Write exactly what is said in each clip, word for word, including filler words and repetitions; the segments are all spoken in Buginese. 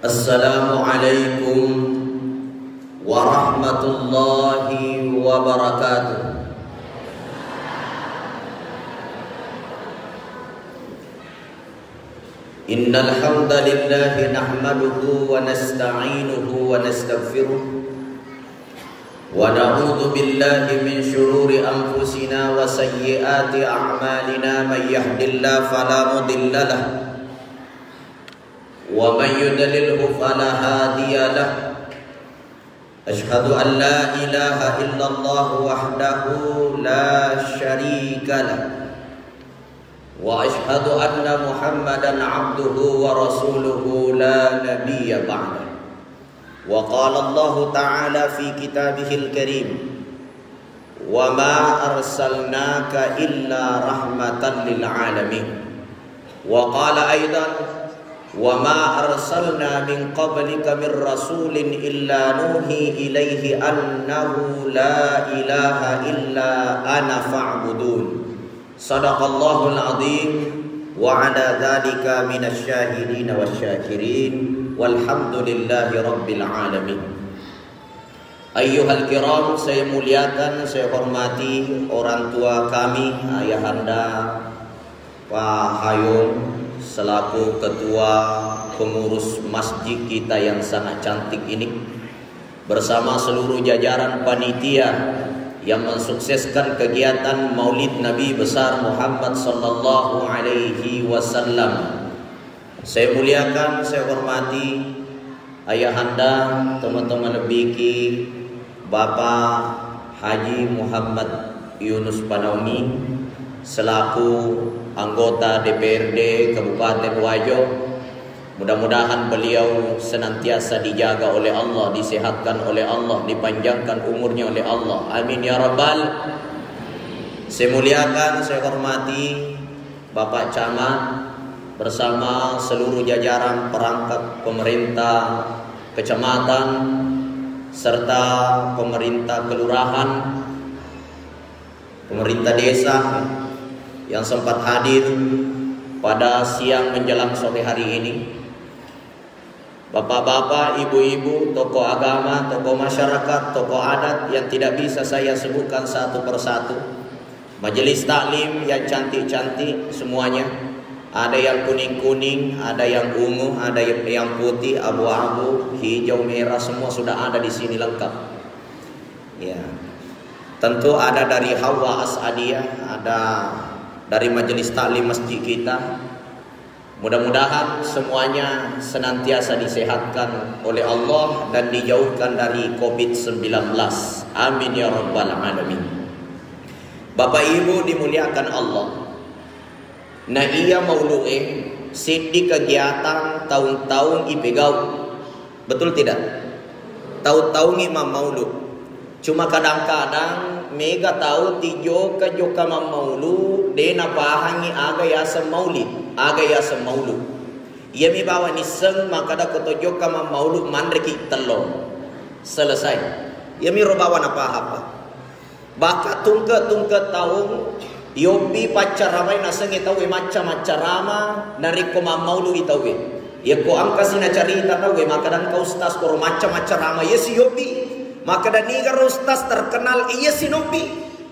Assalamualaikum warahmatullahi wabarakatuh. Innal hamdalillah nahmaduhu wa nasta'inuhu wa nastaghfiruh wa na'udzu billahi min syururi anfusina wa sayyiati a'malina. Man yahdillahu fala mudhillalah wa man yudlilhu fala hadiyalah. Asyhadu an la ilaha illallah wahdahu la syarikalah wa asyhadu anna Muhammadan abduhu wa rasuluhu la nabiyya ba'dah. Wa qala Allahu ta'ala fi kitabihil karim, wa ma arsalnaka illa rahmatan lil alamin. Wa qala aidan, wa ma arsalna min qablika min rasulin illa nuhi ilaihi annahu la ilaha illa ana fa'budun. Sadaqallahul azim wa ala dzalika minasy syahidin wasy syakirin. Walhamdulillahi rabbil alamin. Ayyuhal kiram, saya muliakan, saya hormati orang tua kami, Ayahanda Pak Hayong, selaku ketua pengurus masjid kita yang sangat cantik ini, bersama seluruh jajaran panitia yang mensukseskan kegiatan Maulid Nabi Besar Muhammad sallallahu alaihi wasallam. Saya muliakan, saya hormati Ayahanda, tomatoa malebbiki, Bapak Haji Muhammad Yunus Panaungi, selaku anggota D P R D Kabupaten Wajo. Mudah-mudahan beliau senantiasa dijaga oleh Allah, disehatkan oleh Allah, dipanjangkan umurnya oleh Allah. Amin ya rabbal. Saya muliakan, saya hormati Bapak Camat bersama seluruh jajaran perangkat pemerintah kecamatan serta pemerintah kelurahan, pemerintah desa yang sempat hadir pada siang menjelang sore hari ini. Bapak-bapak, ibu-ibu, tokoh agama, tokoh masyarakat, tokoh adat yang tidak bisa saya sebutkan satu persatu. Majelis taklim yang cantik-cantik semuanya. Ada yang kuning-kuning, ada yang ungu, ada yang putih, abu-abu, hijau, merah, semua sudah ada di sini lengkap. Ya. Tentu ada dari Hawa As'adiyah, ada dari majelis taklim masjid kita. Mudah-mudahan semuanya senantiasa disehatkan oleh Allah dan dijauhkan dari covid sembilan belas. Amin ya rabbal alamin. Bapak Ibu dimuliakan Allah. Na iya maulu'e seddi kegiatan taung-taung ipegau. Betul tidak? Taung-taungi mammaulu. Cuma kadang-kadang mega tau tijokka-jokka mammaulu, de napahangi aga yaseng maulid, aga yaseng maulu. Iyami bawa nisseng makkada ko tojokka mammaulu manreki tello. Selesai. Iyami ro bawa napahappa. Bakka tungke-tungke taung, yobbi paccaramai nasengnge tauwe macca maccarama narekko mammaului tauwe. Yakko engkasi nacarita tauwe, makkada engka ustaz koro macca maccarama, iya si yobbi. Makkada niga ro ustaz terkenal, iya si nobbi.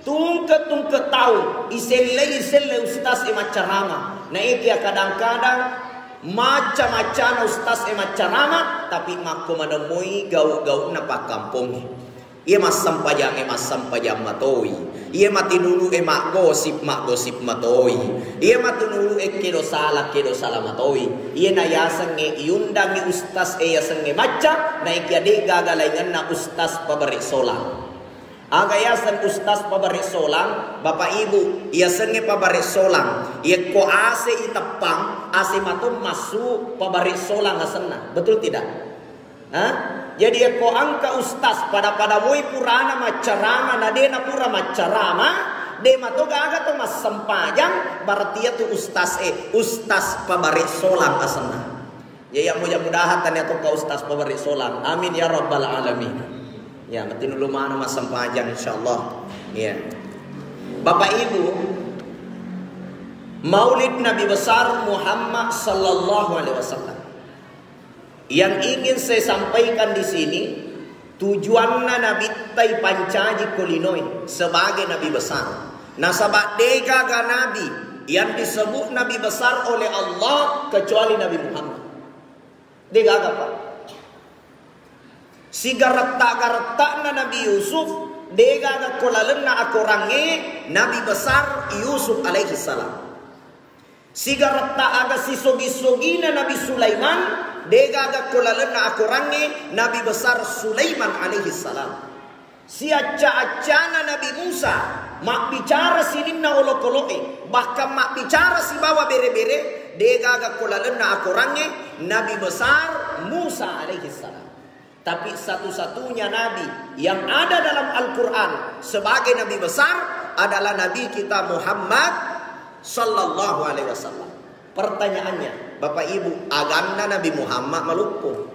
Tungke-tungke taung, isellei-isellei ustaz e maccarama. Naekia kadang-kadang macca-maccana ustaz e maccarama, tapi makko manemmoi gau-gaunna pakkampongnge. Iya massempajangnge massempajang matoi. Iya matinulu'e maggosip, maggosip matoi. Iya matinulu'e kedo sala, kedo sala matoi. Iya nayasengnge iundangngi ustaz e yasengnge macca, naekia de'gaga laingenna ustaz pabare solang. Aga yaseng ustaz pabare solang, Bapak Ibu, yasengnge pabare solang. Yakko ase iteppang, ase mato massu pabare solang asenna. Betul tidak? Ha? Jadi yakko engka ustaz pada-pada moi purana maccarama na de na pura maccarama, de mato gaga to massempajang, berarti yatu ustaz e, ustaz pabare solang asenna. Ya, ya mudah-mudahan tania to ka ustaz pabare solang. Amin ya rabbal alamin. Ya, matinulu maneng massempajang insyaallah. Ya. Bapak Ibu, Maulid Nabi Besar Muhammad sallallahu alaihi wasallam. Yang ingin saya sampaikan di sini, tujuanna Nabitta ipancaji ko linoe sebagai nabi besar. Nasaba degaga nabi yang disebut nabi besar oleh Allah kecuali Nabi Muhammad. Degaga, Pak. Sigaretta-garetta'na Nabi Yusuf, degaga ko lalenna akorangnge nabi besar Yusuf alaihi salam. Sigaretta aga sisogi-sogina Nabi Sulaiman, degaga ko lalenna akorangnge Nabi Besar Sulaiman alaihi salam. Siacca-accana Nabi Musa, mabbicara sininna olokolo'e, bahkan mabbicara sibawa bere-bere, degaga ko lalenna akorangnge Nabi Besar Musa alaihi salam. Tapi satu-satunya nabi yang ada dalam Al-Quran sebagai nabi besar adalah Nabi kita Muhammad sallallahu alaihi wasallam. Pertanyaannya, Bapak Ibu, aganna Nabi Muhammad maloppo?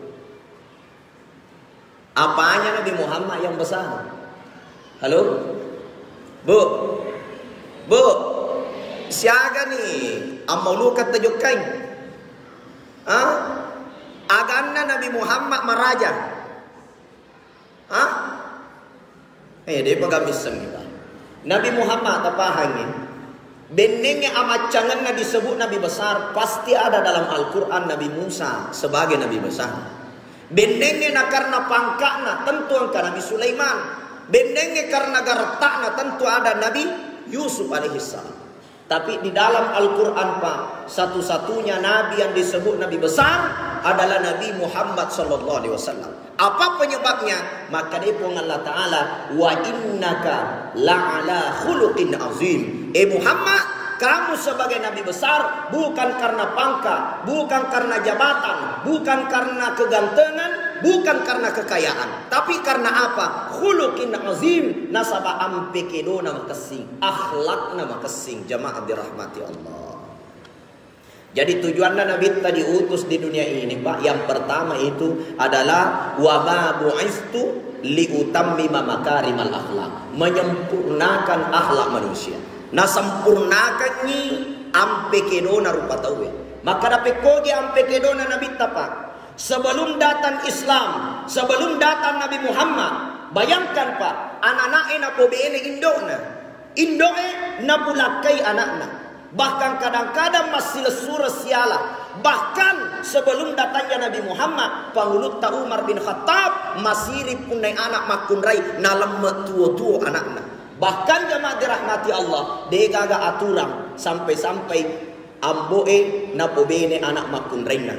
Apanya Nabi Muhammad yang besar? Halo? Bu? Bu? Siaga ni? Ammauluka tajokkai? Ah? Aganna Nabi Muhammad maraja? Ah? Eh, depa gamissengi, Pak. Nabi Muhammad, tapahangi. Bennengnge amaccangenna disebut nabi besar, pasti ada dalam Al-Quran Nabi Musa sebagai nabi besar. Bennengnge na karena pangka'na, tentu engka Nabi Sulaiman. Bennengnge karena garetta'na, tentu ada Nabi Yusuf alaihissalam. Tapi di dalam Al-Quran, Pak, satu-satunya nabi yang disebut nabi besar adalah Nabi Muhammad sallallahu alaihi wasallam. Apa penyebabnya? Maka dia Puang Allah Ta'ala, "Wa innaka la'ala khuluqin azim." Eh Muhammad, kamu sebagai nabi besar bukan karena pangkat, bukan karena jabatan, bukan karena kegantengan, bukan karena kekayaan. Tapi karena apa? Khuluqin azim, nasaba ampe kedona makessing, akhlakna makessing, jamaah dirahmati Allah. Jadi tujuanna Nabitta diutus di dunia ini, Pak, yang pertama itu adalah wa ma bu'istu li utammima makarimal akhlak, menyempurnakan akhlak manusia. Nasempurnakangngi ampe kedona rupa tauwe. Maka dapekkogi ampe kedona Nabitta, Pak. Sebelum datang Islam, sebelum datang Nabi Muhammad, bayangkan, Pak, anak-anaknya napobene indokna. Indo'e napulakkai anakna. Bahkan kadang-kadang massilessureng siala. Bahkan sebelum datangnya Nabi Muhammad, Pangulutta Umar bin Khattab masiri punnai anak makkunrai nalemme tuo-tuo anakna. Bahkan jamaah dirahmati Allah, degaga aturang sampai-sampai ambo'e napobene anak makkunrainna.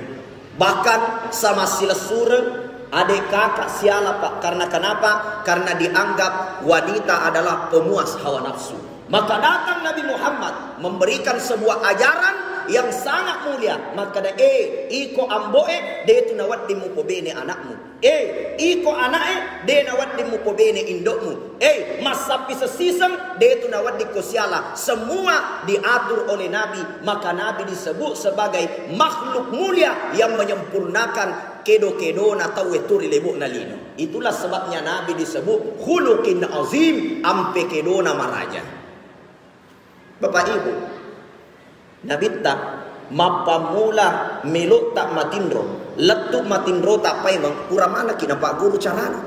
Bahkan sama silessureng, adik kakak siala, Pak. Karena kenapa? Karena dianggap wanita adalah pemuas hawa nafsu. Maka datang Nabi Muhammad memberikan sebuah ajaran yang sangat mulia. Maka da, eh, iko ambo'e, de tu nawedding mupobene anakmu. Eh, iko ana'e, de nawedding mupobene indokmu. Eh, massappi sessiseng, de tu nawedding ko siala. Semua diatur oleh Nabi, maka Nabi disebut sebagai makhluk mulia yang menyempurnakan kedo-kedona tauwe tu ri lebo'na lino. Itulah sebabnya Nabi disebut khuluqin azim, ampe kedona maraja. Bapak Ibu, Nabitta, mappammula melo'ta matinro, lettu matinrota paimeng, pura manekki napagguru carana.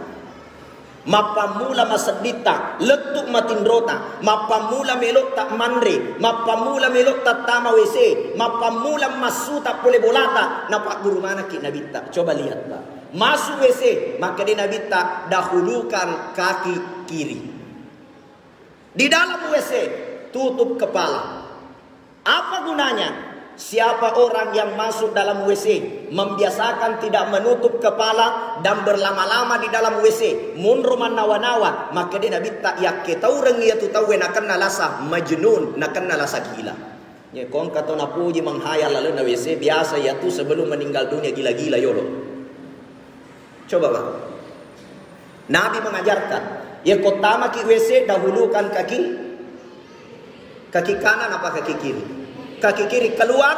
Mappammula masedditta, lettu matinrota, mappammula melo'ta manre, mappammula melo'ta tama W C, mappammula massuta pole bolata, napagguru manekki Nabitta. Coba lihat, Pak. Masuk W C, makkeda Nabitta, dahulukan kaki kiri. Di dalam W C, tutup kepala. Apa gunanya? Siapa orang yang masuk dalam W C, membiasakan tidak menutup kepala dan berlama-lama di dalam W C, munro mannawa-nawa, makkeda Nabitta, yakketaurengngi iyatu tauwe nakenna lasa majnun, nakenna lasa gila. Ye, ko engka to napuji menghayal lalenna W C, biasa iyatu sebelum meninggal dunia gila-gila yolo. Coba, Pak. Nabi mengajarkan, ya, ko tamaki W C, dahulukan kaki, kaki kanan apa kaki kiri? Kaki kiri keluar.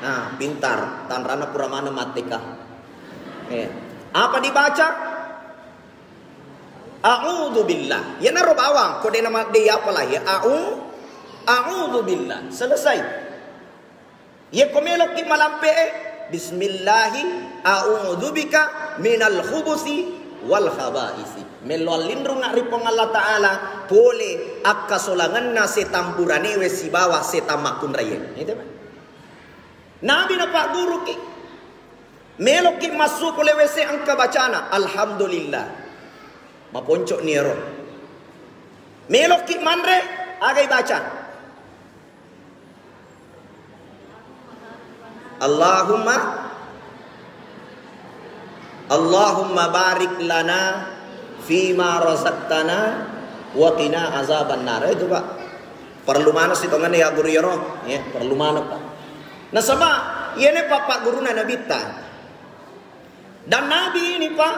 Nah, pintar. Tanrana pura maneng matteka. Eh, apa dibaca? A'udzubillah. Iyanaro bawang, ko de nama de apa lah ya. A'u, a'udzubillah. Selesai. Ye ko meloki malampe e, Bismillahi a'udzubika minal khubusi wal khabaisi. Mello allinrunga ri Puang Allah Ta'ala pole akkasolangenna setang buranewe sibawa setang makkunraie. Itu, Pak. Nabi napagguruki. Meloki massu pole W C engka bacana, alhamdulillah. Maponco ni ero. Meloki manre, agai baca. Allahumma Allahumma barik lana fima razaqtana wa qina azaban nar. Itu, Pak. Perlu maneng sitongenna ya guru yero. Ya, perlu maneng, Pak. Nasaba iyene Pak, Pak guruna Nabitta. Dan Nabi ini, Pak,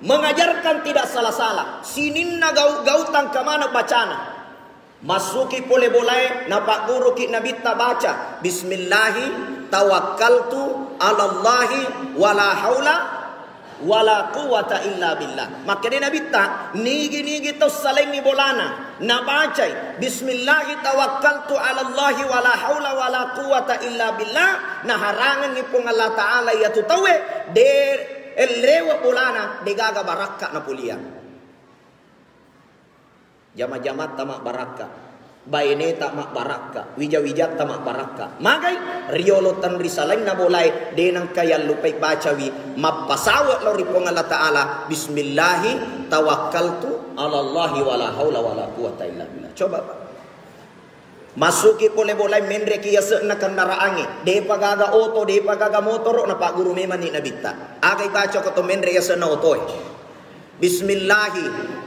mengajarkan tidak salah-salah. Sininna gau-, gautang kemana bacana. Massuki pole bolae, napagguruki Nabitta baca, "Bismillahi tawakkaltu 'alallahi wala haula wala quwwata illa billah." Makkeda Nabitta, nigi-nigi tau salengngi bolana, nabacai, "Bismillahi tawakkaltu 'alallahi wala haula wala quwwata illa billah," naharangengngi Puang Allah Ta'ala iyatu tauwe, de ellewe bolana, degaga barakka napuliang. Jama-jamatta mabbarakka, baineta mabbarakka, wija-wijatta mabbarakka. Magai? Riolo tenri salainna bolae, de nengka yallupai bacawi, mappasawe lao ri Puang Allah Ta'ala, "Bismillahi tawakkaltu 'alallahi wala haula wala quwwata illa billah." Coba, Pak. Massuki pole bolae, menreki yase'na kendaraangnge. Depa gaga oto, depa gaga motoro, napagguru memanni Nabitta. Agai baca ko to menre yase'na otoe. "Bismillahi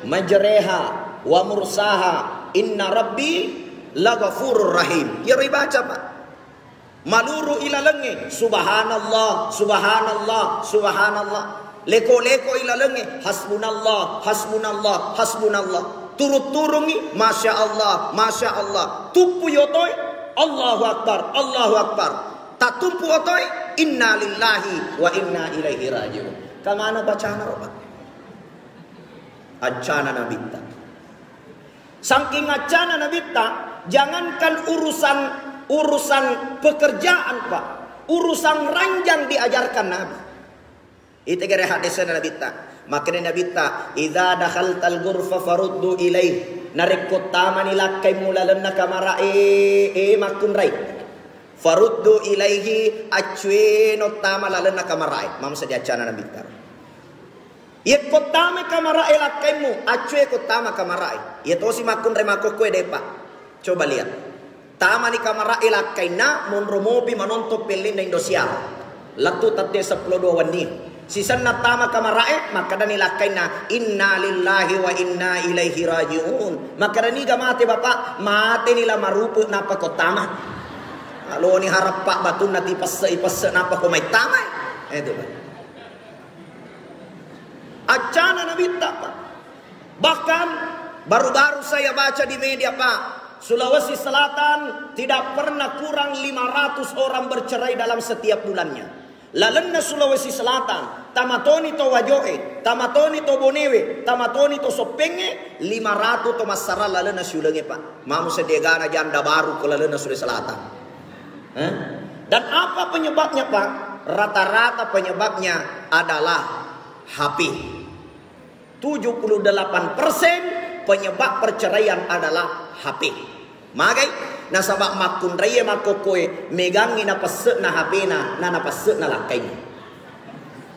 majreha wa mursaha, inna rabbi laghafurur rahim." Iyaro ibaca, Pak. Maluru ilalengnge, subhanallah, subhanallah, subhanallah. Leko-leko ilalengnge, hasbunallah, hasbunallah, hasbunallah. Turut-turungngi, masya Allah, masya Allah. Tuppu yotoi, Allahu Akbar, Allahu Akbar. Tattumpu otoi, inna lillahi wa inna ilaihi raji'un. Kamana bacana ro, Pak? Accana Nabitta. Saking accana Nabitta, jangankan urusan, urusan pekerjaan, Pak, urusan ranjang diajarkan Nabi. Itegere hadisna Nabitta. Makkeda Nabitta, "Idza dakhaltal ghurfa faruddu ilaih." Narekko tamani lakkaimmu lalenna kamarae, e makkunrai. Faruddu ilaihi, accueno tama lalenna kamarae. Mamsa diaccana Nabitta. Yekko tamai kamarae lakkaimmu, accue ko tama kamarae. Iya tosi makkunrai makkokkoe depa. Coba lihat. Tamani kamarae lakkainna, monro mopi manontong pellinna Indosiar. Lettu tette seppulo dua wenni. Sisenna tama kamarae, makkedani lakkainna, "Inna lillahi wa inna ilaihi raji'un." Makkeda, "Niga mate, Bapak?" "Mateni la marupe nappa ko tama." Aloni harappa batunna tipesse-ipesse nappa ko mai tamai. Eh, itu, Pak. Accana Nabitta, Pak. Bahkan baru-baru saya baca di media, Pak, Sulawesi Selatan tidak pernah kurang lima ratus orang bercerai dalam setiap bulannya. Lalenna Sulawesi Selatan, tamatoni to Wajoe, tamatoni to Bonewe, tamatoni to Soppengnge, lima ratus to massarang lalenna siulengnge, Pak. Mamo sediagana janda baru ke lalenna Sulawesi Selatan. Eh? Dan apa penyebabnya, Pak? Rata-rata penyebabnya adalah H P. Tujuh puluh delapan persen penyebab perceraian adalah H P. Magai? Nasaba makkunraie makkokkoe megangngi napesse'na H P-na, na napesse'na lakkainna.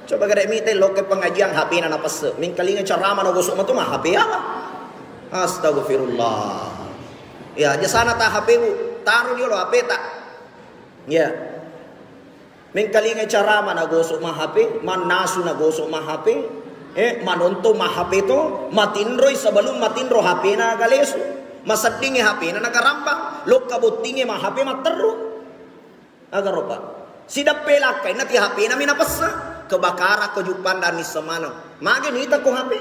Coba gare mite lokke pengajian H P-na napesse. Mingkalinga carama nagosok matu ma H P apa? Astagfirullah. Ya, jasana ta H P-mu, taruh dulu H P ta. Ya. Mengkalingai carama nagosok ma H P, mannasu nagosok ma H P, eh, manontong ma H P to, matinroi sebelum matinro H P-na aga lesu. Maseddingi H P-na nagarambang, lokka bottingi ma H P matteru. Aga ropa. Sideppe lakkai nati H P-na mi napessa. Kebakara ko juppanda nisseng maneng. Mage nita ko H P.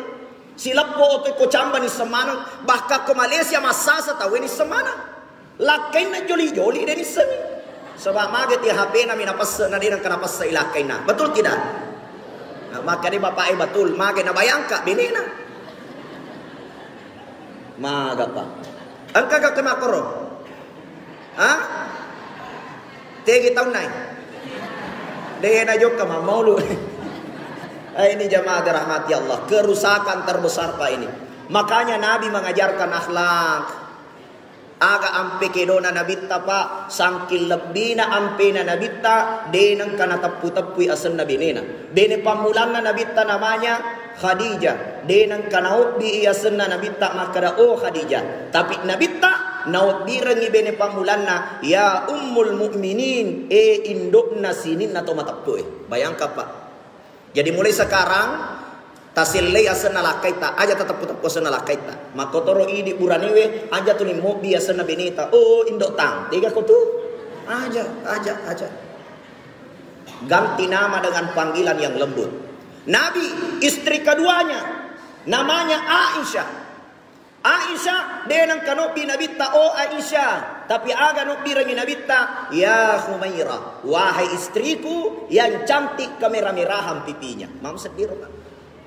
Sileppo oto ko camba nisseng maneng. Bahkan ko Malaysia massasa tau nisseng maneng. Lakkainna joli-joli de nissengi. Sebab mage ti H P-na mi napesse na de nengka napesse i lakkainna. Betul tidak? Nah, maka de bapak e betul, mage nabayangka benena. Maga, Pak. Engka ga kena koro? Ha? Tegi taunna e. De' najokka mammaulu. Eh, ini jamaah dirahmati Allah, kerusakan terbesar, Pak, ini. Makanya Nabi mengajarkan akhlak. Aga ampe kedona Nabitta, Pak, sangking lebbina ampena Nabitta, de' nengka nateppu-teppui asenna benena. Bene pammulanna Nabitta namanya Khadijah, de' nengka naobbi asenna Nabitta makkeda, "Oh Khadijah." Tapi Nabitta naobbirengngi bene pammulanna, "Ya Ummul Mukminin, eh, indokna sininna to mateppu e." Bayangkan, Pak. Jadi mulai sekarang, tasellei asenna lakkaitta, aja tateppu-teppu asenna lakkaitta. Makkotoro idi buranewe, aja tuli mobbi asenna beneta. "Oh, indok tang, tega ko tu?" Aja, aja, aja. Ganti nama dengan panggilan yang lembut. Nabi, istri keduanya, namanya Aisyah. Aisyah, de' nengka nobbi Nabitta, "Oh Aisyah." Tapi aga nobbirengngi Nabitta, "Ya Humaira, wahai istriku yang cantik kemerah-merahan pipinya." Mau sedih, Pak.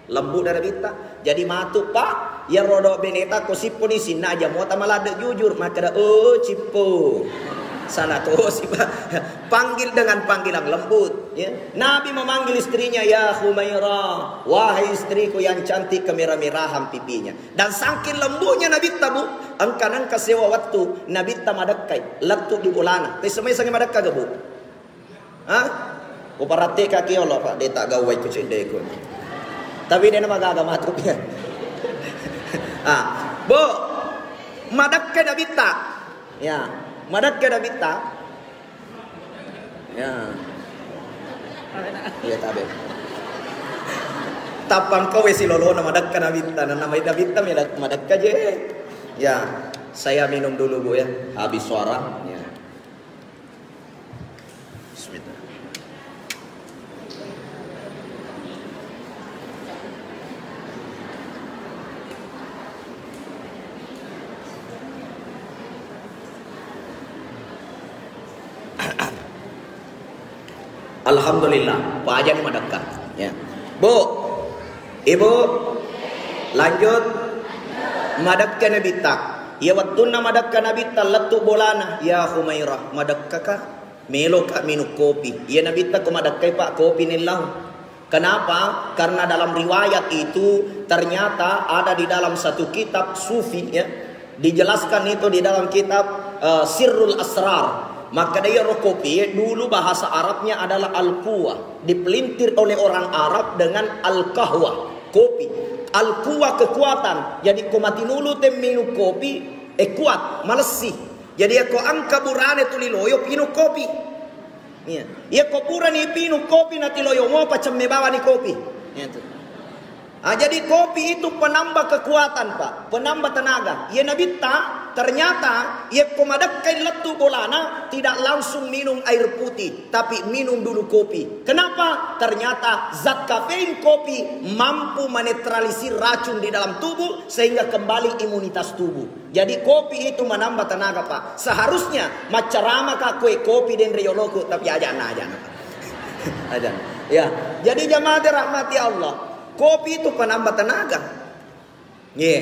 Lembut dari Nabitta. Jadi matu, Pak, ya rodo beneta ko sipponi sinna aja muata maladde jujur. Makkeda, "Oh, cippo." Sana tosi, Pak. Panggil dengan panggilan lembut. Ya. Nabi memanggil istrinya, "Ya Humaira, wahai istriku yang cantik kemerah-merahan pipinya." Dan sangking lembutnya Nabitta, Bu, engka nengka sewa waktu Nabitta madekkai, lettu di bolana. Te semai sange madekka ga, Bu? Hah? Ku parateka ki Allah, Pak, de' tak gawai ku ceddeku. Tapi de' namagaga matu. Ah, Bu, madekkai Nabitta. Ya, madekkai Nabitta. Ya. Iya, tabe. Tappang ko wesi lolona madekka Nabitta, na namai Nabitta mela-, madekka je. Ya, saya minum dulu, Bu, ya. Habis suara. Ya. Bismillah. Alhamdulillah, pajani madekka. Ya. Bu, Ibu, lanjut. Madekka Nabitta. Iya wettunna madekka Nabitta, lettu bolana, "Ya Humairah, madekkaka? Meloka minum kopi?" Iya Nabitta ko madekkai, Pak, kopi nellau. Kenapa? Karena dalam riwayat itu ternyata ada di dalam satu kitab sufi, ya, dijelaskan itu di dalam kitab, eh, Sirrul Asrar. Maka dia kopi, ya, dulu bahasa Arabnya adalah al-quwa, dipelintir oleh orang Arab dengan al-qahwa, kopi. Al-quwa kekuatan. Jadi ko matinulu te minum kopi, eh, kuat, malessi. Jadi ko engka burane tuli loyo pinung kopi. Iya. Iya ko purani pinung kopi natiloyo mopa cemme bawani kopi. Iya tu. Ah, jadi kopi itu penambah kekuatan, Pak, penambah tenaga. Iya Nabitta, ternyata iya ko madekkai lettu bolana tidak langsung minum air putih, tapi minum dulu kopi. Kenapa? Ternyata zat kafein kopi mampu menetralisir racun di dalam tubuh sehingga kembali imunitas tubuh. Jadi kopi itu menambah tenaga, Pak. Seharusnya maccarama ka kue kopi denre yoloku, tapi aja na, aja na. Aja na. Ya, jadi jamaah dirahmati Allah, kopi itu penambah tenaga. Nggih.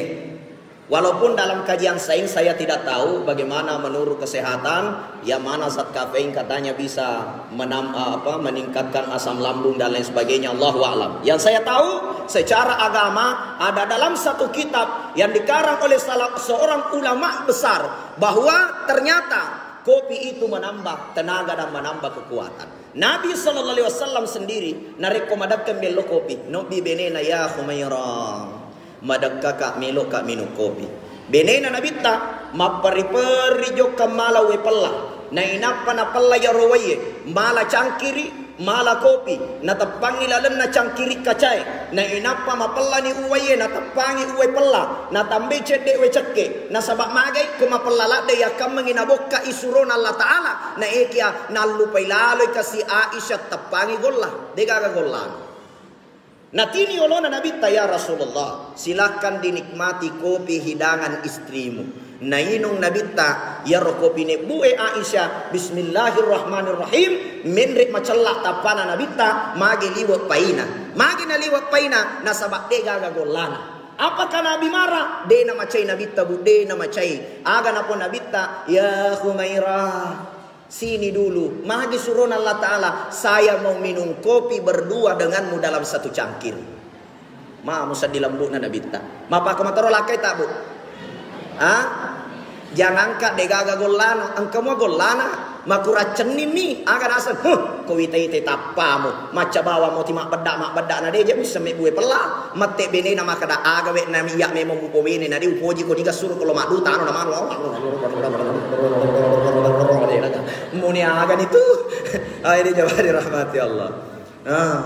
Walaupun dalam kajian sains saya tidak tahu bagaimana menurut kesehatan, yang mana zat kafein katanya bisa menam-, eh, apa, meningkatkan asam lambung dan lain sebagainya, Allahu a'lam. Yang saya tahu, secara agama ada dalam satu kitab yang dikarang oleh salah seorang ulama besar bahwa ternyata kopi itu menambah tenaga dan menambah kekuatan. Nabi sallallahu alaihi wasallam sendiri narekko madekka mello kopi, nobbi benena, "Ya Humaira, madekkaka, meloka minum kopi." Benena Nabitta mapperri-perri jokka mala uwai pella. Nainappa napella iyaro uwaie, mala cangkiri, mala kopi, nateppangngi lalenna cangkiri kacae. Nainappa mapellani uwaie, nateppangi uwai pella, natambai cedde uwai cekke. Nasaba magai ko mapella ladde yakkammengi nabokkai surona Allah Ta'ala, naekia nallupai laloi kasi Aisyah teppangi golla. Degaga gollana. Natini olona Nabitta, "Ya Rasulullah, silahkan dinikmati kopi hidangan istrimu." Nainung Nabitta iyaro kopi nebbue Aisyah, "Bismillahirrahmanirrahim." Menre macella tappana Nabitta, magi liwe paina. Magi naliwe paina, nasaba degaga gollana. Apakah Nabi marah? De namacai Nabitta, Bu, de namacai. Aga napo Nabitta, "Ya Humairah, Sini dulu, magi surona Allah Ta'ala, "Saya mau minum kopi berdua denganmu dalam satu cangkir." Ma musaddi lembu'na Nabitta. Mapakko matoro lakkai tak, Bu? Ah? Janganka degaga gollana, engka mua gollana, makuraccenni mi, aga naseng, huh, ko wita-ita tappamu, macca bawang mo ti mabbedda, mabbedda na deja misseng mebbue pella, mette benena makkeda, "Aga we na iya memang mupo bene, na de upoji ko diga suro ko lo madduta anu na manu." Muni aga ni tu? Ai, di jamaah dirahmati Allah. Ah.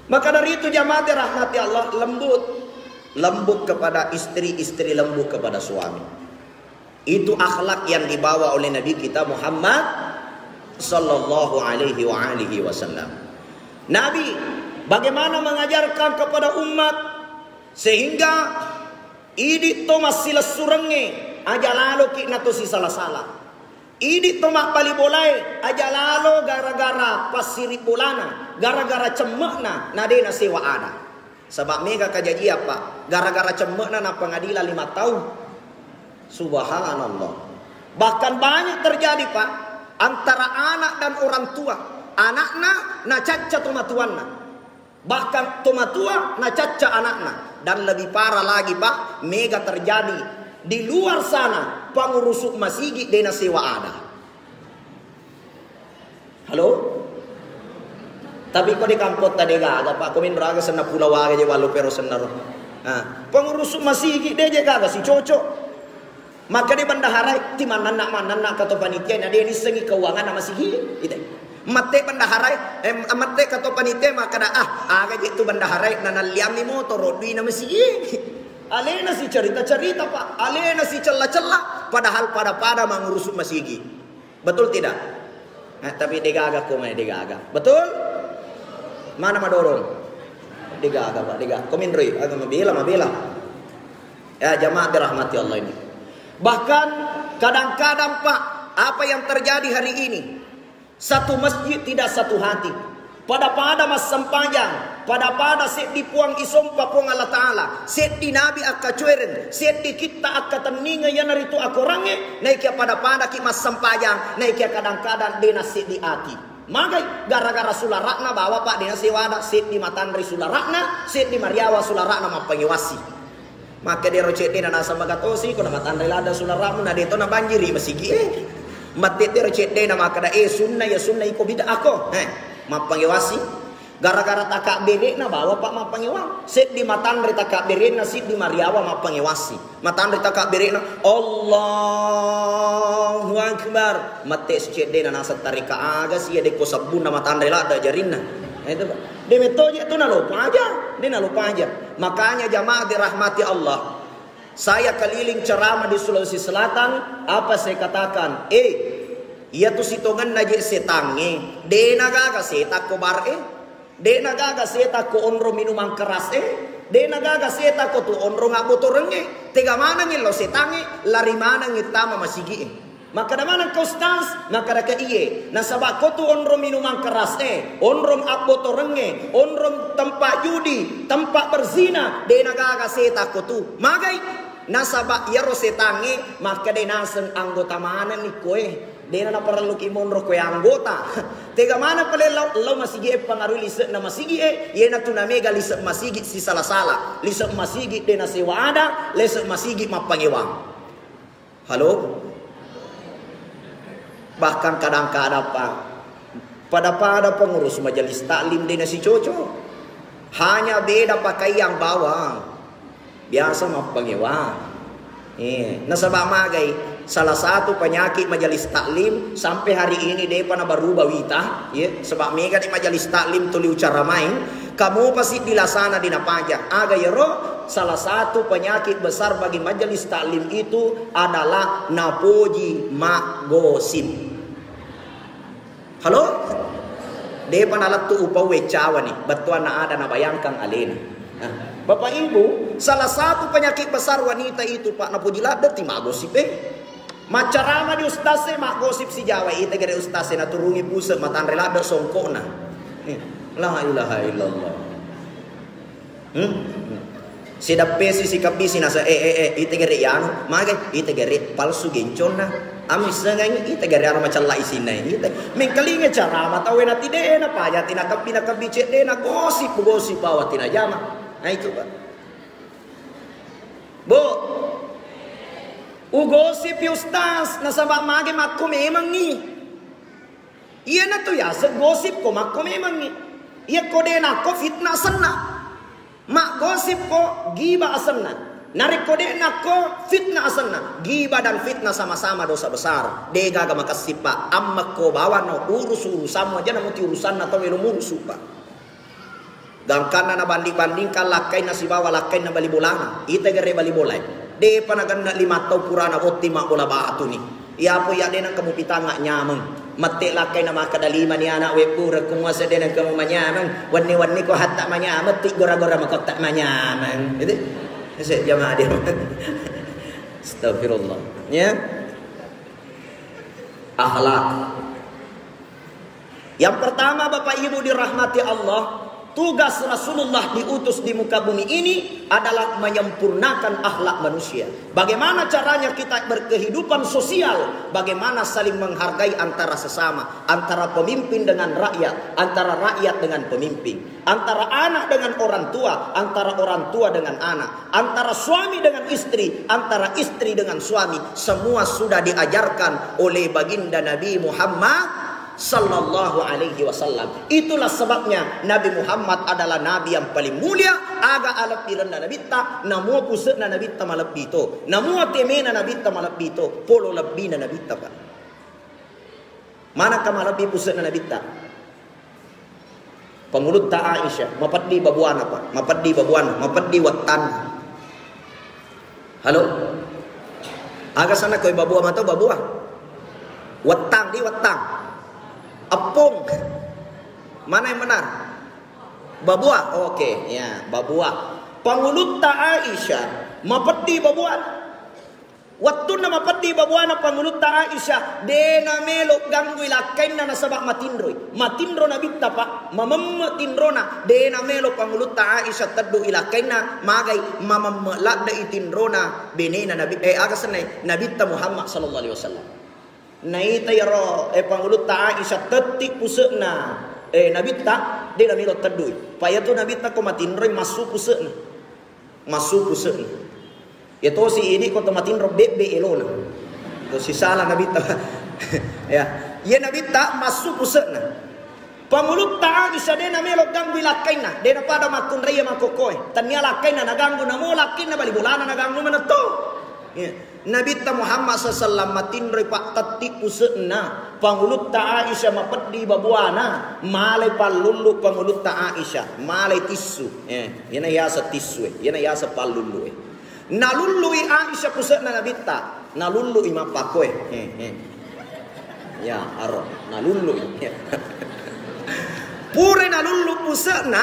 Maka dari itu, jamaah dirahmati Allah, lembut. Lembut kepada istri, istri lembut kepada suami. Itu akhlak yang dibawa oleh Nabi kita Muhammad sallallahu alaihi wa alihi wasallam. Nabi bagaimana mengajarkan kepada umat sehingga idi to massilessurengnge aja laloki nato sisala-sala. Idi to mabbali bolae aja lalo gara-gara passiri bolana, gara-gara cemme'na na de nasewa ada. Saba mega kajajiang, Pak, gara-gara cemme'na na pengadilan lima tahun. Subhanallah. Bahkan banyak terjadi, Pak, antara anak dan orang tua. Anakna nacacca tomatuanna. Bahkan tomatua nacacca anakna. Dan lebih parah lagi, Pak, mega terjadi di luar sana, pengurus masigi de nasewa ada. Halo? Tapi ko di kampotta de gaga, Pak, ko minro aga senna pulau aga je wallo pero senna ro. Nah, pengurus masigi de je gaga si cocok. Maka de bendahara ti mananna, mananna kato panitia na de nissengi keuangan masigi. Ite. Mette bendahara, eh, mette kato panitia maka da, ah, aga je tu bendahara na nalliammi motoro duina masigi. Alena si cerita-cerita, Pak. Alena si cella-cella, padahal pada-pada mengurus masigi. Betul tidak? Eh, tapi degaga ko mai degaga. Betul? Mana madorong? Degaga, Pak, degaga. Ko minroi, aga mabela, mabela. Ya, jamaah dirahmati Allah ini. Bahkan kadang-kadang, Pak, apa yang terjadi hari ini? Satu masjid tidak satu hati. Pada-pada massempajang, pada-pada seddi puang isompa Puang Allah Ta'ala, seddi nabi akkacuereng, seddi kitta akkatenninga iyanaritu akorangnge, naikia pada-pada ki massempajang, naikia kadang-kadang de nasseddi ati. Magai gara-gara sulara'na bawa, Pak, de nasewada, seddi matanre sulara'na, seddi mariawa sulara'na mappangewassi. Makkeda ero ceddena naseng magatosi, ko namatanre ladde sulara'mu, na de to nabanjiri masigi e. Mattettero ceddena makkeda, eh, sunna ya sunna iko bid'ah ko. Eh, mappangewasi. Gara-gara takabbere'na bawa, Pak, mappangewang. Seddi matanre takabbere'na, seddi mariawa mappangewasi. Matanre takabbere'na, Allahu Akbar. Mette si ceddena naseng tarika aga si ya dekko sabbunna matanre ladde jarinna. Nah, itu, Pak. De mettoje tu nalopaja, de nalopaja. Makanya jamaah dirahmati Allah. Saya keliling ceramah di Sulawesi Selatan, apa saya katakan? Eh, iya tu sitongenna je setangnge, de nagaga setang ko bar e, de nagaga setang ko onrong minuman keras e, de nagaga setang ko tu onrong abbotorengnge. Tega manengngi lo setangnge, lari manengngi tama masigi e. Makkeda maneng ka ustaz, makkeda ke iye, nasaba ko tu onrong minuman keras e, onrong abbotorengnge, onrong tempat judi, tempat berzina, de nagaga setang ko tu. Magai? Nasaba iyaro setangnge makkeda naseng anggota manenni koe, de na naparelluki monro koe anggota. Tega maneng pale lao, lao masigi e pangarui lise'na masigi e, iyena tu namega lise masigi sisala-sala, lise masigi de nasewa ada, lise masigi mappangewang. Halo? Bahkan kadang-kadang, Pak, pada-pada pengurus majelis taklim de nasicoco. Hanya beda pakaian bawang. Biasa mappangewang. Eh, nasaba magai salah satu penyakit majelis taklim sampai hari ini depa na berubah wita, ya, sebab mega di majelis taklim tuli ucara main. Kamu pasti dilasana di napaja. Aga yero, salah satu penyakit besar bagi majelis taklim itu adalah napoji maggosip. Halo? Depa nalettu upau weccawa ni, bettuanna ada nabayangkang alena. Nah, Bapak Ibu, salah satu penyakit besar wanita itu, Pak, napoji ladde ti maggosip e. Maccarama di ustaz e, maggosip si Jawa, ita gere ustaz e naturungi puse matanre ladde songkokna. Eh, la ilaha illallah. Hmm? Sidappesi sikabbisi nasa, eh, eh, eh, ite gere yanu, mage, ite gere palsu genconna. Amissengengi, ite gere aro macella isinna, ite. Mengkalinga carama tau na tidena, pajati na kabbi, na kabbi cedde, na gosip, gosip bawa tinajama. Nah, itu, Pak. Bu, ugosip, Ustaz, nasaba mage makko memengi. Iyanatu yaseng gosip ko makko memengngi. Iya ko de nakko fitnah senna. Mak gosip ko giba asenna. Narekko de nakko fitnah asenna. Giba dan fitnah sama-sama dosa besar. De gaga makessippa. Amma ko bawano urus-urusanmu aja namuti urusanna tau elo murusu, Pak. Gangkanna nabanding-bandingkan lakkainna sibawa lakkainna bali bolana. Ita gere bali bolae. Depa nagenna lima tau purana botting mabbola batu ni. Iyapo iya de nengka mupitanga nyameng. Mette lakkainna makkeda lima ni anak webbu rekko muase de nengka manyameng. Wenni-wenni ko hatta manyameng, ti gora-gora makotta manyameng. Gitu. Ese jamaah dia. Astagfirullah. Ya. Akhlak. Yang pertama, Bapak Ibu dirahmati Allah, tugas Rasulullah diutus di muka bumi ini adalah menyempurnakan akhlak manusia. Bagaimana caranya kita berkehidupan sosial? Bagaimana saling menghargai antara sesama, antara pemimpin dengan rakyat, antara rakyat dengan pemimpin, antara anak dengan orang tua, antara orang tua dengan anak, antara suami dengan istri, antara istri dengan suami. Semua sudah diajarkan oleh Baginda Nabi Muhammad sallallahu alaihi wasallam. Itulah sebabnya Nabi Muhammad adalah nabi yang paling mulia. Aga alebbirenna nabitta, namua puse'na nabitta malebbi to, namua temena nabitta malebbi to, polo lebbina nabitta, Pak. Manakka malebbi puse'na nabitta? Pangulutta Aisyah, mapeddi babuana, Pak. Mapeddi babuana, mapeddi wettanna. Halo? Aga sana koi babua mato babua? Wettang di wettang. Eppung. Mana yang benar? Babua. Oke, ya, babua. Pangulutta Aisyah, mapeddi babuana. Wettunna mapeddi babuana pangulutta Aisyah, de namelo ganggui lakkainna nasaba matinroi. Matinro nabitta, Pak, mamemme tinrona, de namelo pangulutta Aisyah teddu i lakkainna, magai mamemme ladde i tinrona benena nabi, eh, aga sennai, nabitta Muhammad sallallahu alaihi wasallam. Naita yaro, eh, pangulutta Aisyah tetti puse'na, eh, nabitta, de namelo teddui. Pa iyatu nabitta ko matinroi massu puse'na. Massu puse'na. Iya tosi idi ko to matinro bebbe elona. Tosi sala nabitta. Ya. Iya nabitta massu puse'na. Pangulutta Aisyah de namelo ganggu lakkainna, de napada makkunrai iya makkokkoe. Tania lakkainna naganggu, namo lakkainna bali bolana naganggu manetto. Ya. Nabitta Muhammad sallallahu alaihi wasallam matinroi pattetti puse'na. Pangulutta Aisyah mapeddi babuana, malai pallullu pangulutta Aisyah, malai tissu. Eh, iyana yaseng tissu, eh. Iyana yaseng pallullu, eh. Nalullui Aisyah puse'na nabitta, nalullui mappakkoe. Eh, eh. Ya, aro, nalullui. Pura nalullu puse'na,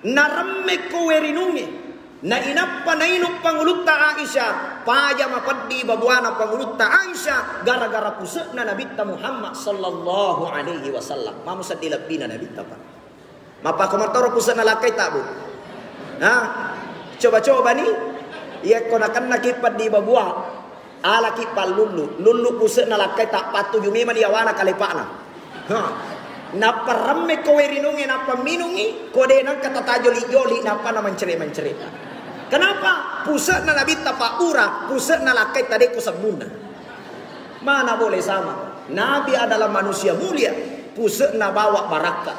naremme ko werinungnge. Nainappa nainung pangulutta Aisyah, paja mapeddi babuana pangulutta Aisyah gara-gara puse'na Nabitta Muhammad sallallahu alaihi wasallam. Mamo seddi lebbina Nabitta, Pak. Mappako mattoro puse'na lakkai ta, Bu? Ha? Coba-coba ni. Iya ko nakennaki peddi babua. Alaki pallullu, lullu puse'na lakkai, tappattuju memang yawana kalepa'na. Ha. Nappa remme ko werinungnge, nappa minungngi, ko de nengka tatajoli-joli, nappa na mencere-mencere. Kenapa? Puse'na Nabitta pabbura, puse'na lakkai tadekko sebbunna. Mana boleh sama? Nabi adalah manusia mulia, puse'na bawa barakka.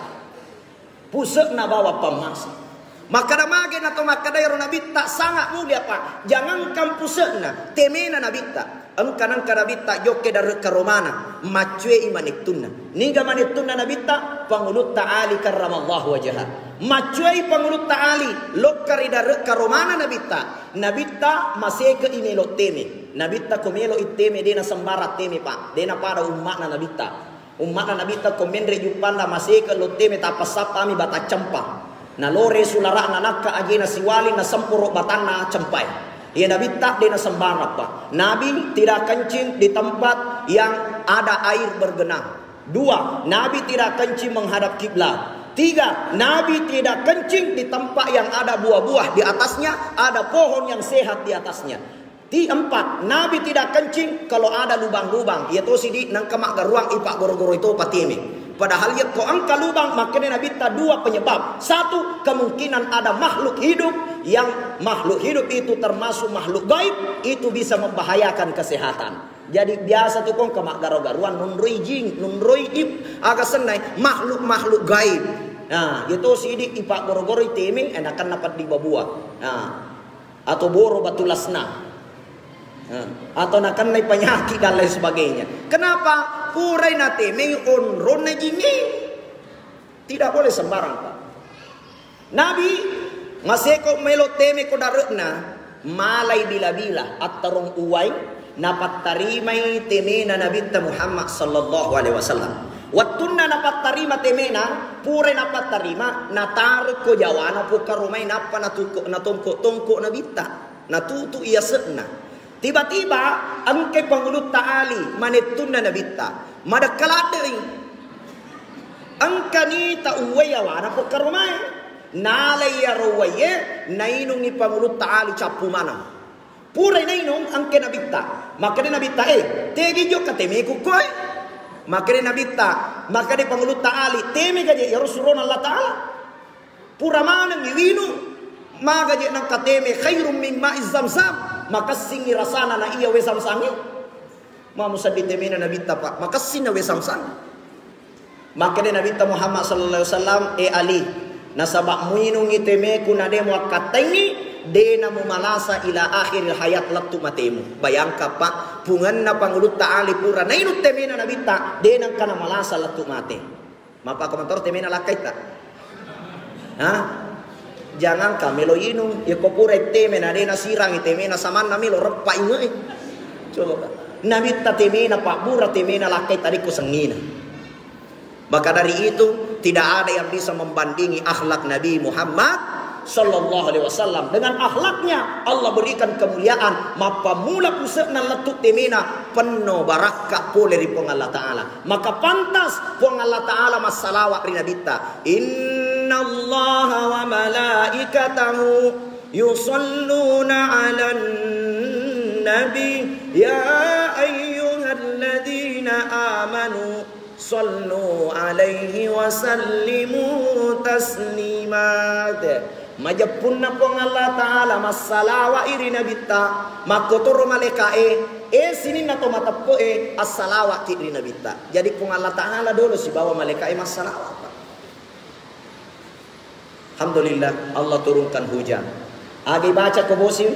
Puse'na bawa pammase. Makkada mage na to makkada ero Nabitta sangat mulia, Pak. Jangankan puse'na, temena Nabitta. Engka nengka Nabitta jokke dare karomana, maccuei manettunna. Niga manettunna Nabitta? Pangulutta Ali karramallahu wajhah. Maccuei pangulutta Ali, lokka ri dare karomana Nabitta. Nabitta maseke i melo teme. Nabitta ko melo i teme, de na sembarang teme, Pak. De na pada umma'na Nabitta. Umma'na Nabitta ko menre juppanna maseke lotteme tappa sappami batang cempa. Nalore sulara'na nakka ajena siwali nasemporo batanna cempae. Iya Nabitta de na sembarang, Pak. Nabi tidak kencing di tempat yang ada air bergenang. Dua, Nabi tidak kencing menghadap kiblat. Tiga, Nabi tidak kencing di tempat yang ada buah-buah di atasnya, ada pohon yang sehat di atasnya. Ti-, empat, Nabi tidak kencing kalau ada lubang-lubang. Iya tosi di nengka maggaruang ipaggoro-goroi topa teme. Padahal yakko engka lubang, makanya Nabitta dua penyebab. Satu, kemungkinan ada makhluk hidup, yang makhluk hidup itu termasuk makhluk gaib, itu bisa membahayakan kesehatan. Jadi biasa tu kong ke maggaro-garuan nunroi jing, nunroi ip-, aga sennai makhluk-makhluk gaib. Nah, itu sidik ipaggoro-goroi teme, eh, nakenna peddi babua. Nah, atau boro batu lasna. Nah, atau nakennai penyakit dan lain sebagainya. Kenapa? Purai natemei onronna jingi. Tidak boleh sembarang, Pak. Nabi maseko melo teme ko dare'na, malai bila-bila attarong uwai, napattarimai temena Nabitta Muhammad sallallahu alaihi wasallam. Wettunna napattarima temena, purai napattarima, natarukko jawana pokkaromai, nappa natuko-, natongko-tongko Nabitta, natutu iase'na. Tiba-tiba engkai Pangulutta Ali manettunna Nabitta. Madekka ladde'i. Engkani ta uwai yawana pokkaromae. Nalai iyaro uwaiye, nainungi Pangulutta Ali cappu maneng. Purai nainung engkai Nabitta. Makkeda Nabitta, "Eh, tegi jokka temeku koe?" Makkeda Nabitta, makkeda Pangulutta Ali, "Teme gaje iyaro surona Allah Ta'ala." Pura maneng iwinu, maga je nangka teme khairum min ma'i zamzam, makessingi rasana na iya we zamzangi. Ma museddi temena Nabitta, Pak, makessinna we zamzam. Makkeda Nabitta Muhammad sallallahu alaihi wasallam, "E Ali, nasaba muinungi temeku na de muakkattaingi, de namumalasa ila akhiril hayat, lettu matemu." Bayangka, Pak, pungenna Pangulutta Ali pura nainung temena Nabitta, de nangka namalasa lettu mate. Mappakko motoro temena lakkaitta. Hah? Jangankan melo inung, yakko pura teme na de nasirangi temena samanna melo reppa inge'i. Coba. Nabitta temena pabbura temena lakkaitta dekko sengngina. Maka dari itu tidak ada yang bisa membandingi akhlak Nabi Muhammad sallallahu alaihi wasallam. Dengan akhlaknya Allah berikan kemuliaan, mappammula puse'na lettu temena penno barakka pole ri Puang Allah Ta'ala. Maka pantas Puang Allah Ta'ala massalawat ri Nabitta. Innallaha wa malaikatahu yusalluna 'alan nabi, ya ayyuhalladzina amanu sallu 'alaihi wa sallimu taslima. Majeppunna Puang Allah Ta'ala massalawa'i ri Nabitta, makkotoro malaika'e, e sininna to mateppe'e, assalawa'ki ri Nabitta. Jadi Puang Allah Ta'ala dolo sibawa malaika'e massalawa'pa. Alhamdulillah, Allah turunkan hujan. Agi baca ko bosi?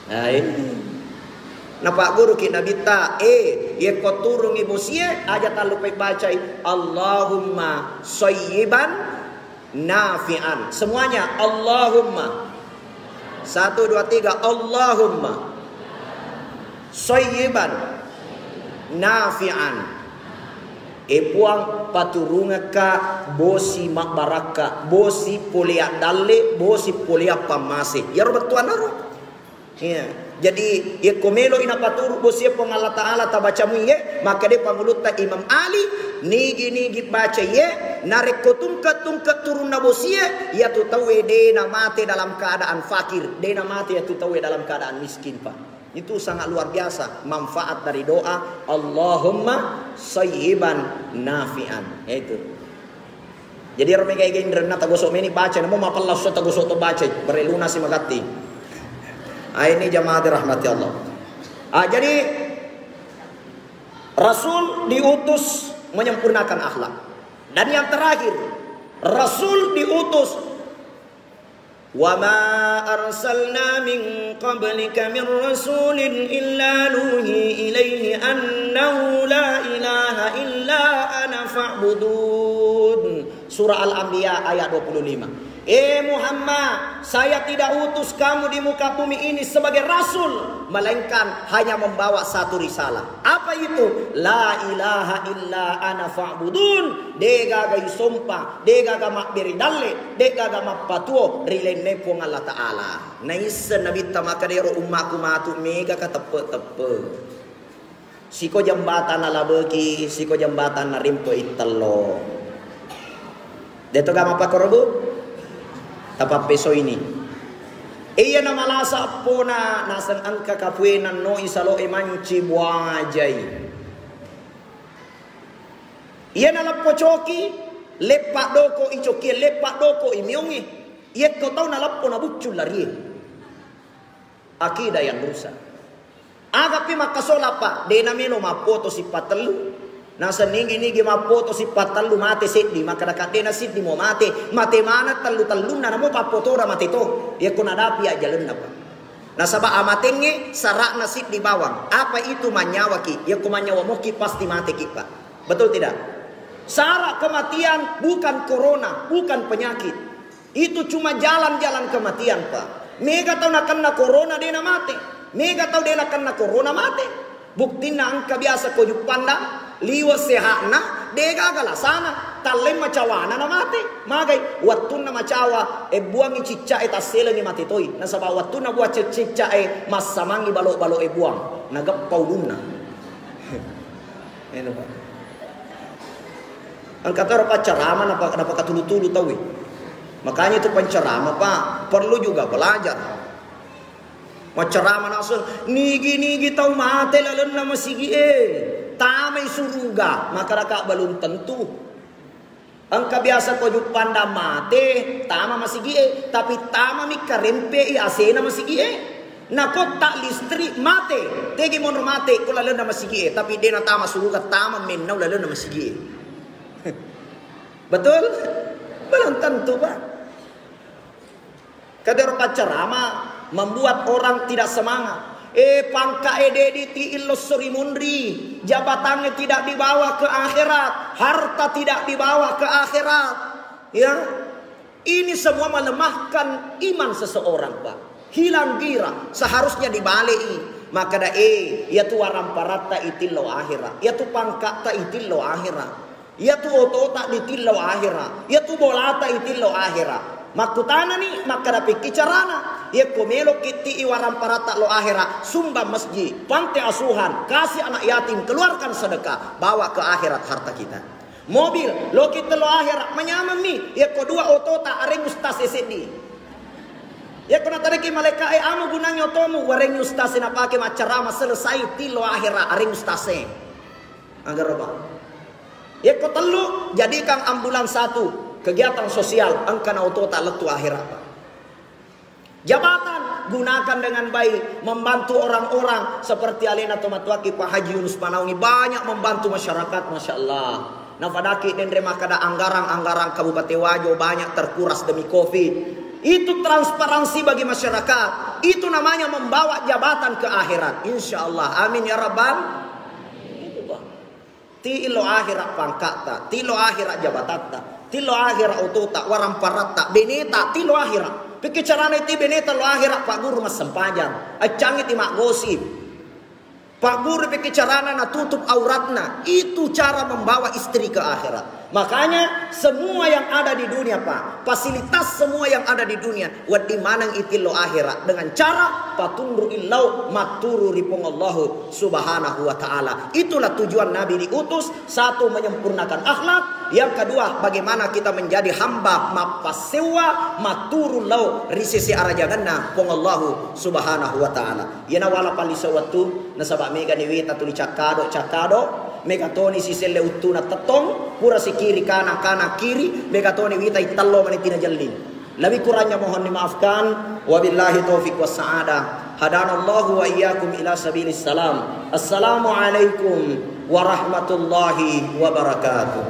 Ai. Napagguruki Nabitta, e, yekko turungi bosie, aja tallupai bacai, "Allahumma sayyiban nafi'an." Semuanya, Allahumma. Satu, dua, tiga. Allahumma sayyiban nafi'an. E Puang, paturungekka bosi mabbarakka, bosi polea dalle, bosi polea pammase. Iyaro bettuanna ro. Iya. Jadi, yekko meloi napaturu bosi Puang Allah Ta'ala tabaca muiye, makkeda Pangulutta Imam Ali, nigi-nigi baca iye, narekko tungke-tungke turunna bosie, iyatu tauwe de namate dalam keadaan fakir, de namate iyatu tauwe dalam keadaan miskin, Pak. Itu sangat luar biasa manfaat dari doa Allahumma sayyiban nafi'an. Itu. Jadi ero mega ega inrenna tagosok meni baca, namo mapella susa tagosok to baca, bare lunasi magatti. Ah, ini jamaah dirahmati Allah. Ah, jadi Rasul diutus menyempurnakan akhlak. Dan yang terakhir, Rasul diutus Wa ma arsalna min qablika min rasulin illa nuhi ilaihi annahu la ilaha illa ana fa'budun. Surah Al-Anbiya ayat dua puluh lima. Eh Muhammad, saya tidak utus kamu di muka bumi ini sebagai rasul, melainkan hanya membawa satu risalah. Apa itu? La ilaha illa ana fa'budun. Degaga isompa, degaga mabbere dalle, degaga mappatuo ri lainna Puang Allah Ta'ala. Naisseng Nabitta makkeda, ero ummaku matu mega ka teppe-teppe. Siko jembatang nalabeki, siko jembatang narimpe ittello. Deto ga mappakoro, Bu? Tapappesoini. Iyana malasa eppona naseng engka kapuena noi saloe manci buajai. Iyana leppo coki, leppa doko i cokie, leppa doko i miongnge. Iyekko tau naleppo nabuccung larie. Akidah yang rusak. Agapi makkasola, Pak, de namelo mappoto sippatellu. Naseng nigi-nigi mappoto sippatellu mate seddi, makkadaka de nasiddi mo mate, mate maneng tellu-tellunna namo pappotora mate to. Iyakko nadapi ajjalenna, Pak. Nasaba amatengnge sara'na siddi bawang. Apa itu manyawaki? Iyakko manyawa moki pasti mateki, Pak. Betul tidak? Sara kematian bukan corona, bukan penyakit. Itu cuma jalan-jalan kematian, Pak. Mega tau nakenna corona de namate. Mega tau de nakenna corona mate. Buktinna engka biasa ko Juppandang, liwe sehatna, de gaga lasana. Talleng macawana namate. Magai, wattunna macawa, e buangi ciccae tasselengi mate toi. Nasaba wattunna buang ci-, ciccae massamangi balo-balo e buang. Nageppa ulunna. Eno, Pak. Engka toro paccarama napa-, napakatulu-tulu tauwe. Makanya itu penceramah, Pak, perlu juga belajar. Maccarama naseng, nigi-nigi tau mate lalenna masigi e, tamai suruga, maka raka belum tentu. Engka biasa ko Juppandang mate, tama masigi e, tapi tama mi karempe i asena masigi e. Nakotta listrik mate, tegi monro mate ko lalenna masigi e, tapi de natama suruga, tama mennau lalenna masigi e. Betul? Belum tentu, Pak. Kadero paccarama membuat orang tidak semangat. Eh, pangka e de ditiillo sori munri, jabatan tidak dibawa ke akhirat, harta tidak dibawa ke akhirat. Ya, ini semua melemahkan iman seseorang, Pak. Hilang gira, seharusnya dibalei. Maka da, eh, ya tu waramparatta itillo akhirat, ya tu pangkatta itillo akhirat. Iyatu otota ditillo ahera, iyatu bolata itillo ahera. Makkutanani, makkada pikki carana. Iyakko melo kitti iwaramparatta lo ahera, sumbang masjid, panti asuhan, kasih anak yatim, keluarkan sedekah, bawa ke akhirat harta kita. Mobil, lo kitti lo ahera, manyameng mi. Iyakko dua otota, areng ustaz seddi. Iyakko natareki malaika e, amo gunangngi otomu, wareng ustaz napake maccarama, selesai tillo ahera, areng ustaz e. Agar apa? Yekko tellu, jadikan ambulan satu, kegiatan sosial, engka na otota lettu ahera, Pak. Jabatan, gunakan dengan baik, membantu orang-orang seperti alena tomatoaki Pak Haji Yunus Panaungi, banyak membantu masyarakat, Masya Allah. Nafadaki denre makkada anggarang-anggarang Kabupaten Wajo banyak terkuras demi covid. Itu transparansi bagi masyarakat. Itu namanya membawa jabatan ke akhirat. Insya Allah. Amin ya rabbal. Itu, Pak. Ti lo akhirat pangkata, ti lo akhirat jabatatta, ti lo akhirat otota, waramparatta, beneta, ti lo akhirat. Pikki carana ti beneta lo akhirat, Pak Guru, massempajang. Accangi ti maggosip. Pak Guru pikki carana natutup auratna. Itu cara membawa istri ke akhirat. Makanya semua yang ada di dunia, Pak, fasilitas semua yang ada di dunia, wedding maneng itillo akhirat dengan cara patunru illau matturu ri Puang Allahu Subhanahu wa Ta'ala. Itulah tujuan Nabi diutus, satu, menyempurnakan akhlak, yang kedua, bagaimana kita menjadi hamba mappasewa matturu lau ri sisi arajanganna Puang Allahu Subhanahu wa Ta'ala. Iyana wala palisa wettu, nasaba mega ni wita tuli cakkado, cakkado, mega toni siselle uttuna tettong, pura sikiri kanang, kanang kiri, mega toni wita itello mani tina jelling. Lebih kurangnya mohon dimaafkan. Wabillahi taufiq was sa'adah. Hadanallahu wa iyyakum ila sabilis salam. Assalamualaikum warahmatullahi wabarakatuh.